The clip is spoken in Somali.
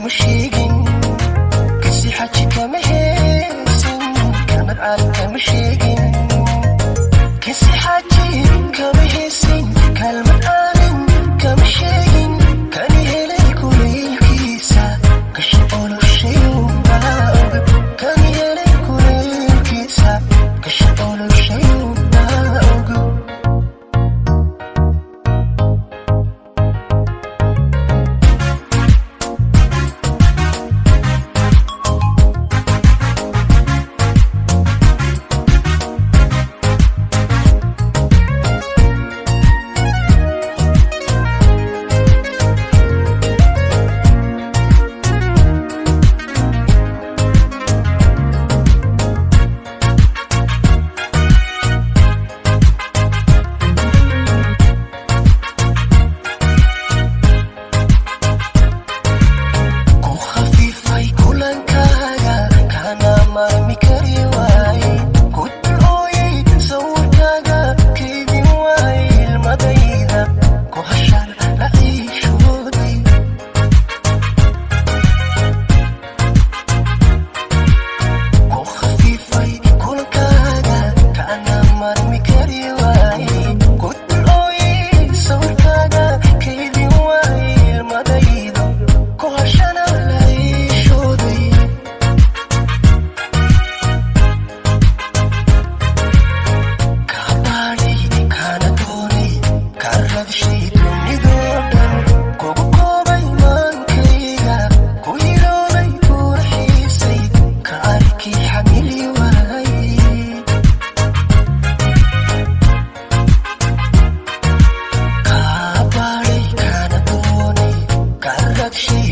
Kama sheegin, kasi xaji kama heesin, kalmad caalin kama sheegin, kasi xaji kama heesin, kalmad caalin kama sheegin. Kani helay kuleylkiisa, kasha oloshayumbaa og. Kani helay kuleylkiisa, kasha oloshayumbaa og. Ku khafiifay kulankaaga, kana maarmi kari waaye. Ku dulooyay sawirkaaga, kaydin waaye ilmadayda, ku hashaan la ciishooday. Ku khafiifay kulankaaga, kana maarmi kari waaye. Ku dulooyay sawirkaaga, kaydin waaye ilmadayda, ku hashana la ciishooday. Kabaadhay, kaana doonay, kaa radshay dunidoo dhan, kugu koobay maankayga, ku hiloobay, kuu xiisay, ka arkii xamili waayey. Kabaadhay, kaana doonay, kaa radshay